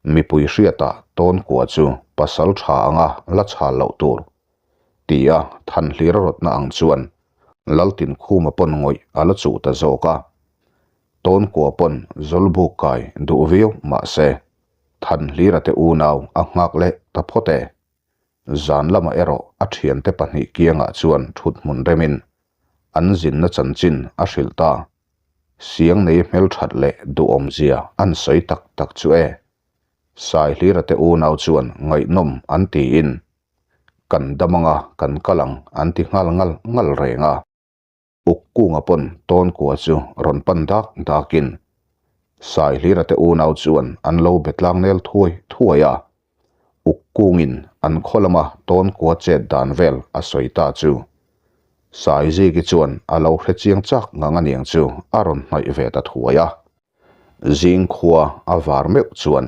Mipui hriatah tawn kua chu pasal tha anga la chhal loh tur tia Thanhlira rawtna ang chuan Laltinkhuma pawn ngawih a la chuh ta zawk a. Tawn kua pawn Zawlbuk kai duh viau mahse Thanhlira te unau a nghak leh ta phawt e. Zan lamah erawh a thiante pahnih kiangah chuan thut hmun remin an zinna chanchin a hrilh ta. Siangnei hmelthat leh duhawmzia an sawi tak tak chu e. Saihlira te unau chuan ngaihnawm an tiin, Kan dam anga kan kal ang an ti nghal ngal ngal reng a. Uk kunga pawn tawn kua chu rawn pan dak dakin Saihlira te unau chuan an lo be tlang nel thuai thuai a. Uk kungin an khaw lama tawn kua chet dan vel a sawi ta chu Saiziki chuan a lo hre chiang chak ngang aniang chu a rawn hnaih ve ta thuai a. Zing khua a var meuh chuan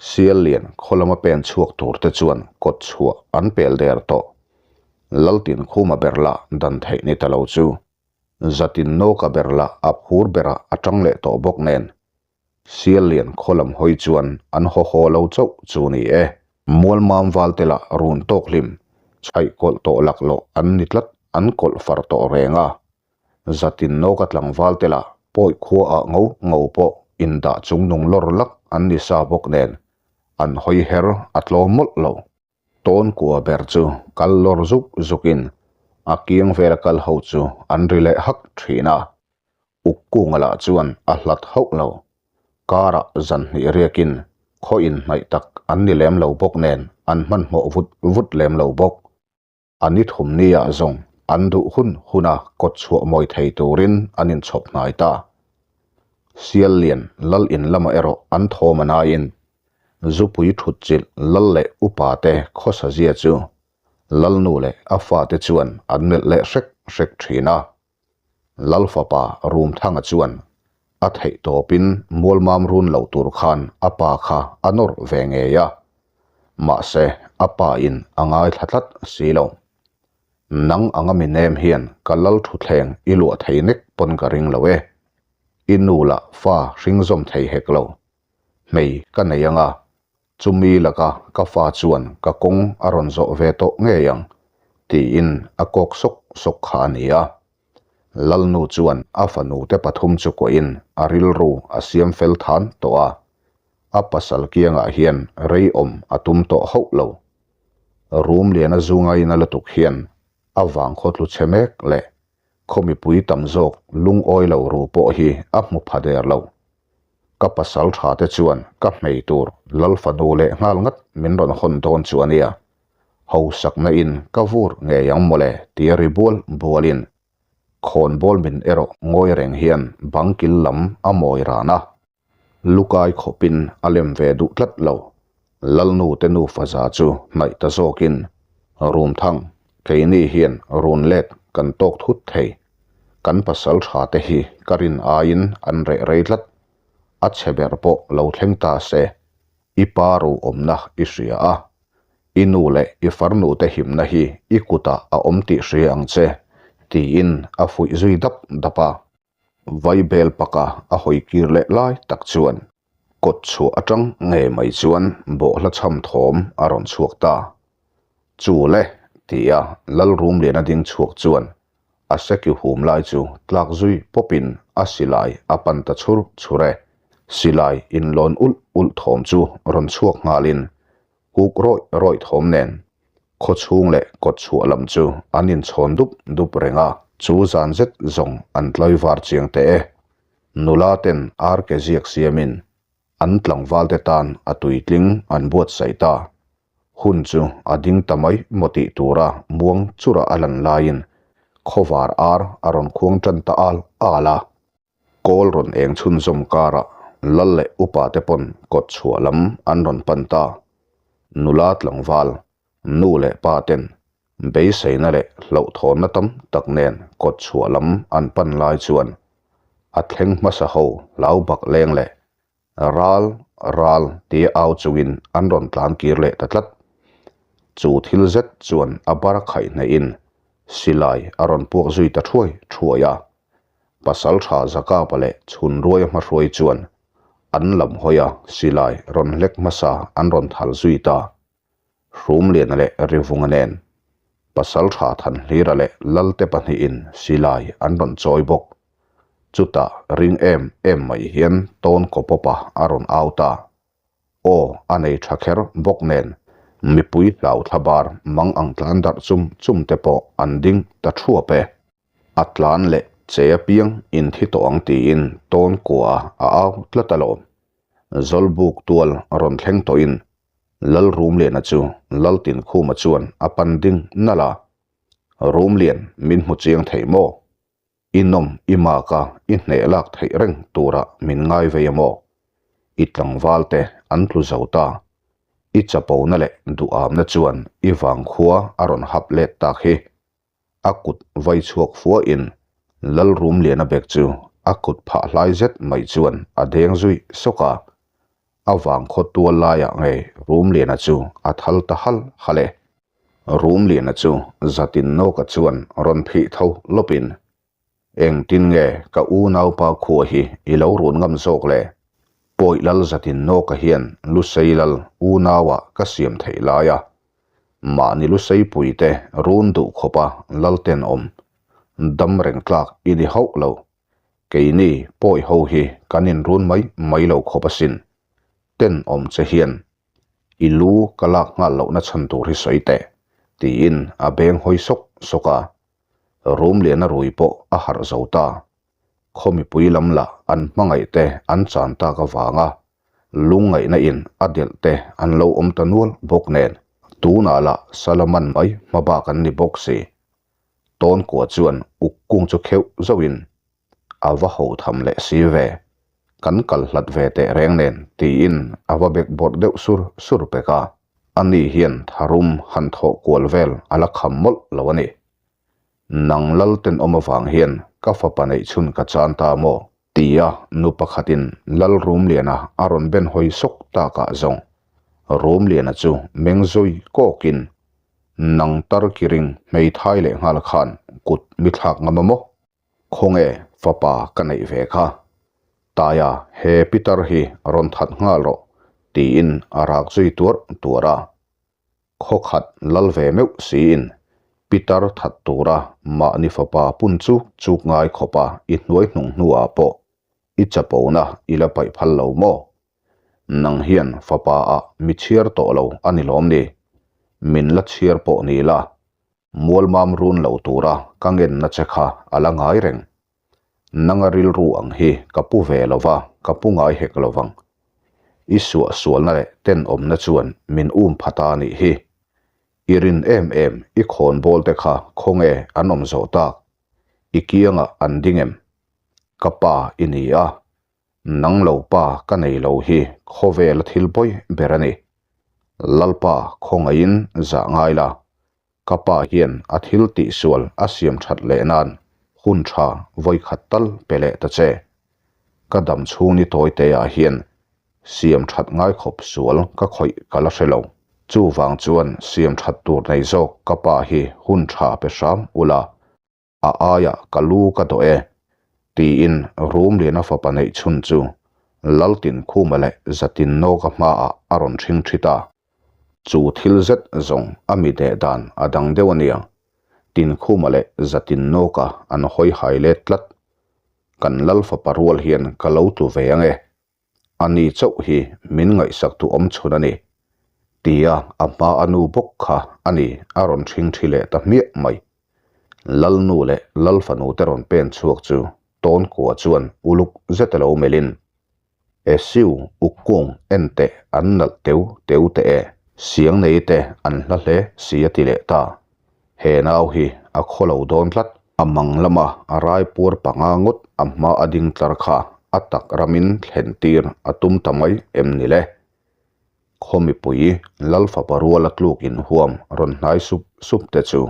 Sial lian khaw lama pen chhuak tur te chuan kawt chhuah an pel der tawh. Laltin khuma ber lah dan theih ni ta lo chu. Zatin nawka ber lah a phur berah a tang leh tawh bawk nen. Sial lian khaw lam hawi chuan an haw haw lo chauh chu ni e. Mualmam val te lah run tawk hlim, chhaih kawlh tawh laklawh an ni tlat an kawlh far tawh reng a. Zatin nawka tlangval te lah pawi khua ah ngo ngo pawh indah chung nung lawr lak an ni sa bawk nen an hawi her a tlawm mawlh lo. Tawn kua ber chu kal lawr zuk zuk in a kiang vela kal ho chu an ri leh hak thin a. Uk kunga lah chuan a hlat hauh lo. Karah zan hnih riak in khaw inhnaih tak an ni lem lo bawk nen an hmanhmawh vut vut lem lo bawk. A ni thum nia zawng an duh hun huna kawt chhuah mawi thei turin an inchhawp hnai ta. Sial lian lal in lamah erawh an thawm a naiin zupui thut chilh lal leh upa te khawsa zia chu lalnu leh a fate chuan an melh leh hrek hrek thin a. Lal fapa Rumthanga chuan a theih tawpin mualmam run loh tur khan a pa kha a nawr ve ngei a, mahse a pa in a ngaithla tlat si lo. Nang anga mi nem hian ka lal thutthleng i luah thei nek pawn ka ring lo e. I nu lah fa hring zawm thei hek lo. Hmei ka nei anga Chumi laka ka fa chuan ka kawng a rawn zawh ve tawh ngei ang, tiin a kawk sawk sawk kha a ni a. Lalnu chuan a fanu te pathum chu kuahin a rilru a siam fel than tawh a, a pasal kiangah hian rei awm a tum tawh hauh lo. Rum liana zungaina lutuk hian a vangkhaw tlu chhe mek leh khaw mipui tam zawk lungawi lo ru pawh hi a hmu pha der lo. Ka pasal tha te chuan ka hmei tur lal fanu leh nghal ngat min rawn hawn dawn chu a nia. Hausakna in ka vur ngei ang mawle tia ri bual bual in khawn bawl min erawh ngawi reng hian bang kil lam a mawi ran a. Lukai khawpin a lem ve duh tlat lo. Lalnu te nufa za chu hnaih ta zawkin Rumthang keini hian run let kan tawk thut thei. Kan pasal tha te hi ka rin aiin an reh rei tlat. A chhe ber pawh lo thleng ta se, i pa ru awmna i hria a. I nu leh i farnu te himna hi i kutah a awm tih hria ang che, tiin a fuih zui dap dap a. Vaibel paka a hawi kir leh lai tak chuan kawt chhuah atang ngei mai chuan bawhhla chham thawm a rawn chhuak ta. Chu le, tia Lalrumliana ding chhuak chuan a seki hum lai chu tlak zui pawpin a silai a pan ta chhur chhur e. Silai inlawn ulh ulh thawm chu rawn chhuak nghalin Kuk rawih rawih thawm nen khaw chhung leh kawt chhuah lam chu an inchhawn dup dup reng a. Chu zan zet zawng an tlaivar chiang teh e. Nula ten ar ke ziak siamin an tlangval te tan a tuitling an buatsaih ta. Hun chu a ding ta mai maw tih tura muang chura a lan laiin khawvar ar a rawn khuang tan ta al al a. Kawl rawn eng chhunzawm karah lal leh upa te pawn kawt chhuah lam an rawn pan ta. Nula tlangval, nu leh pa ten beiseina leh hlauhthawnna tam tak nen kawt chhuah lam an pan lai chuan. A thleng hmasa ho hlau bak leng leh Ral, ral tia au chungin an rawn tlan kir leh ta tlat. Chu thil zet chuan a bar khaih hnehin silai a rawn puak zui ta thuai thuai a. Pasaltha Zakapa leh Chhunruaia hmahruai chuan an lam hawi a silai rawn hlek hmasa an rawn thal zui ta. Hrumliana leh Rivunga nen Pasaltha Thanhlira leh Lalte pahnihin silai an rawn chawi bawk. Chutah ring em em mai hian tawn kawpawpa a rawn au ta. Aw a nei tha kher bawk nen mipui hlau thlabar mang ang tlan darh chum chum te pawh an ding ta thuap e. A tlan leh che apiang inthi tawh ang tiin tawn kua a au tlat alawm. Zawlbuk tual rawn thleng tawhin Lalrumliana chu Laltinkhuma chuan a pan ding nalh a, Rumlian min hmu chiang thei maw? I nawm i mak a, i hneh lak theih reng turah min ngai vei a maw? I tlangval te an tlu zo ta. I chapona leh duhamna chuan i vangkhua a rawn hap let tak hi. A kut vai chhuak fuahin Lalrumliana bek chu a kut phah hlai zet mai chuan a deng zui sawk a. A vangkhaw tual laiah ngei Rumliana chu a thal ta hal hal e. Rumliana chu zatin nawka chuan rawn phih tho lawpin, Engtin nge ka unaupa khua hi i lo run ngam zawk le? Pawih lal zatin nawka hian Lusei lal unauah ka siam theih lai a, mahni Lusei puite run duh khawpa lal tenawm dam reng tlak i ni hauh lo. Keini pawi ho hi kan inrun mai mai lo khawp asin. Tenawm che hian I lu ka lak nghal lohna chhan tur hi sawi teh, tiin a beng hawi sawk sawk a. Room liana rui pawh a harh zo ta. Khaw mipui lam lah an hmangaih te an chan tak avanga lungngaihna in a delh te an lo awm ta nual bawk nen tunah lah Salaman mai hma bak an ni bawk si. Tawnkua chuan uk kung chu kheuh zauhin A va ho tham leh si ve, kan kal hlat ve teh reng nen tiin a va bek bawrh deuh sur sur pek a, ani hian tharum han thawh kual vel a la kham mawlh lo a ni. Nang lal tenawm avang hian ka fapa neih chhun ka chan ta maw? Tia nu pakhatin Lal Rumliana a rawn ben hawi sawk takah zawng Rumliana chu meng zui kawkin Nang tar kiring hmeithai leh nghal khan kut mi thlak ngam a maw? Khawnge fapa ka neih ve kha? Taia he pitar hi rawn that nghal rawh tiin a rak zui tuarh tuarh a. Khaw khat lal ve meuh siin pitar that tura mahni fapa pun chuk chuk ngai khawpa i hnuai hnung hnuah pawh i chapona i la paih phal lo maw? Nang hian fapa ah mi chhiar tawh lo a ni lawm ni? Min la chhiar pawh ni la Mualmam run lo tura ka ngenna che kha a la ngai reng. Nanga rilru ang hi ka pu ve lo va, ka pu ngai hek lo vang. I suahsualna leh tenawmna chuan min um pha ta nih hi. I rin em em i khawnbawl te kha khawnge an awm zawh tak? I kiangah an ding em? Ka pa i ni a, nang lo pa ka nei lo hi khawvela thil pawi ber a ni. Lalpa khawngaihin zah ngai la, ka pa hian a thil tihsual a siam that leh nan hun tha vawikhat tal pe leh ta che. Ka dam chhung ni tawi te ah hian siam that ngai khawp sual ka khawih ka la hre lo. Chuvang chuan siam that tur nei zawk ka pa hi hun tha pe hram ula, A aiah ka lu ka dawh e, tiin Rumliana fapa neih chhun chu Laltinkhuma leh Zatinnawka hmaah a rawn ṭhing ṭhi ta. Chu thil zet zawng a mi deh dan a dang deuh a nia, Tinkhuma leh Zatinnawka an hawi hai let tlat. Kan Lal fapa rual hian ka lo tlu ve ang e, Ani chauh hi min ngaihsak tu awm chhun a ni, tia a hma a nu bawk kha a ni a rawn ṭhing ṭhi leh ta hmiah mai. Lalnu leh Lalfanu te rawn pen chhuak chu Tawnkua chuan uluk zet a lo melhin, Esiu Ukkung en teh an nalh teu teu teh e, siang nei te an hla hle si a ti leh ta. He nau hi a khaw lo dawn tlat. A mang lama a raipuar panga ngawt a hma a ding tlar kha a tak ramin thlen tir a tum ta mai em ni le? Khaw mipui Lal fapa ruala tluk inhuam rawn hnai sup sup te chu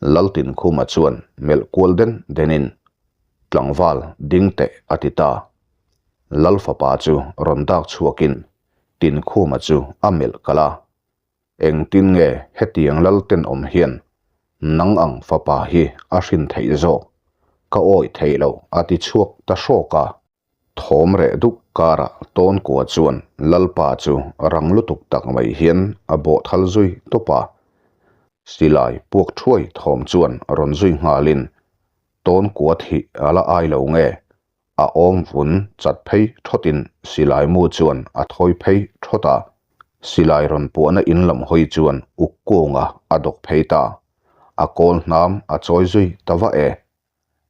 Laltinkhuma chuan melh kual den denin. Tlangval ding teh a ti ta. Lal fapa chu rawn dak chhuakin Tinkhuma chu a melh kalh a. Engtin nge hetiang lal tenawm hian nang ang fapa hi a hrin theih zawk? Ka awih theih lo a ti chhuak ta hrawk a. Thawm reh duk karah Tawnkua chuan Lalpa chu rang lutuk tak mai hian a bawh thal zui tawp a. Silai puak thuai thawm chuan rawn zui nghalin Tawnkua thih a la ai lo nge? A awm vun chat phei thawtin silai mu chuan a thawi phei thawt a. Silai rawn puahna in lam hawi chuan uk kunga a dawk phei ta. A kawl hnam a chawi zui ta va e.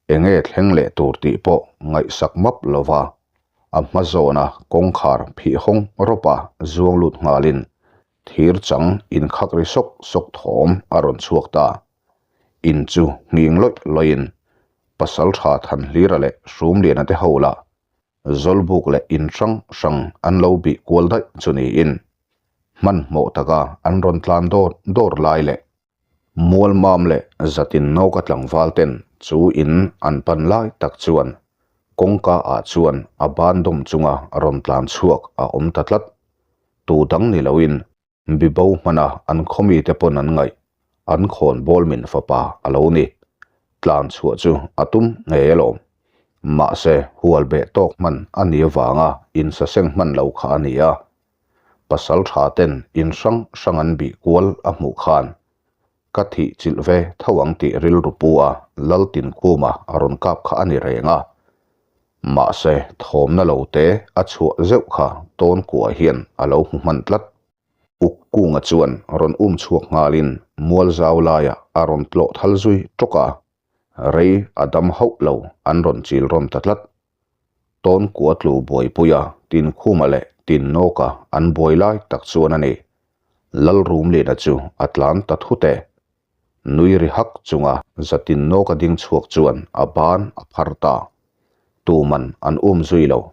Enge thleng leh tur tih pawh ngaihsak map lova a hma zawna kawngkhar phih hawng rawpa zuang lut nghalin thir chang inkhak ri sawk sawk thawm a rawn chhuak ta. In chu nghing lawih lawihin pasal tha Thanhlira leh Hrumliana te ho lah Zawlbuk leh in hrang hrang an lo bih kual daih chu niin hmanhmawh taka an rawn tlan dawr dawr lai leh Mualmam leh zatin nawka tlangval ten chu in an pan lai tak chuan kawngka ah chuan a ban dawm chunga rawn tlan chhuak a awm ta tlat. Tu dang ni loin bibo hmana an khawmi te pawn an ngaih an khawn bawl min fapa a lo ni. Tlan chhuah chu a tum ngei alawm. Mahse hual beh tawk hman a ni avanga insaseng hman lo kha a ni a. Pasal tha ten in hrang hrang an bih kual a hmuh khan ka thih chilh ve tho ang tih rilru pu a Laltinkhuma a rawn kap kha a ni reng a. Mahse thawmna lo te a chhuah zeuh kha Tawnkua hian a lo hmu hman tlat. Uk Kunga chuan rawn um chhuak nghalin mual zau laiah a rawn tlawh thal zui tawk a, rei a dam hauh lo an rawn chil rawn ta tlat. Tawnkua tlu buaipuia Tinkhuma leh Tinnawka an buai lai tak chuan a ni. Lalrumlina chu a tlan ta thut e. Nui ri hak chunga Zatinnawka ding chhuak chuan a ban a phar ta. Tuman an um zui lo.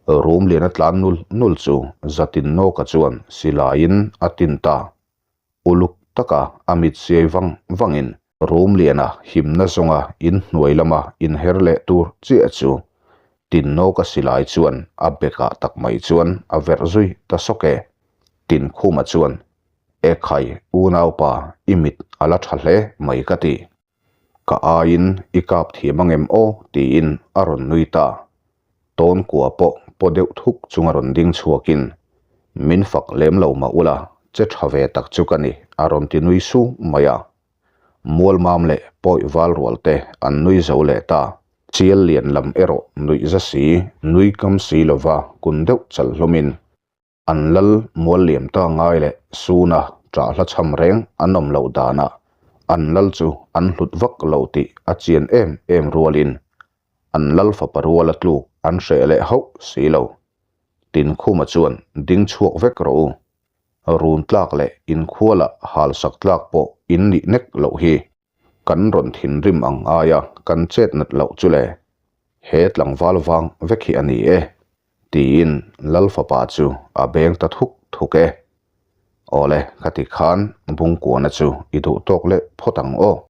Rumliana tlan nul nul chu Zatinnawka chuan silaiin a tin ta. Uluk taka a mit siai vang vangin Rumliana himna zawnga inhnuai lama inher leh tur chiah chu Tinnawka silai chuan a bekah tak mai chuan a verh zui ta sawk e. Tinkhuma chuan, Ekhai, unaupa, i mit a la tha hle mai ka ti. Ka aiin i kap thiam angem aw tiin a rawn nui ta. Tawnkua pawh paw deuh thuk chunga rawn ding chhuakin, Min fak lem lo mah ula, che tha ve tak chu ka ni a rawn ti nui sung mai a. Mualmam leh pawi val rual te an nui zo leh ta. Chial lian lam erawh nuih za si, nui kam si lova kun deuh chalh hlawmin An lal mual liam ta ngai leh suna ṭah hla chham reng an awm loh danah an lal chu an hlut vak lo tih a chian em em rualin an lal fapa ruala tluk an hreh leh hauh si lo. Tinkhuma chuan ding chhuak vek rawh u. Run tlak leh inkhuala halsak tlak pawh in nih nek loh hi. Kan rawn thinrim ang aia kan chet nat loh chu le, he tlangval vang vek hi a ni e, tiin Lal fapa chu a beng ta thuk thuk e. Awle, khati khan Bungkuana chu i duh tawk leh phawt ang aw.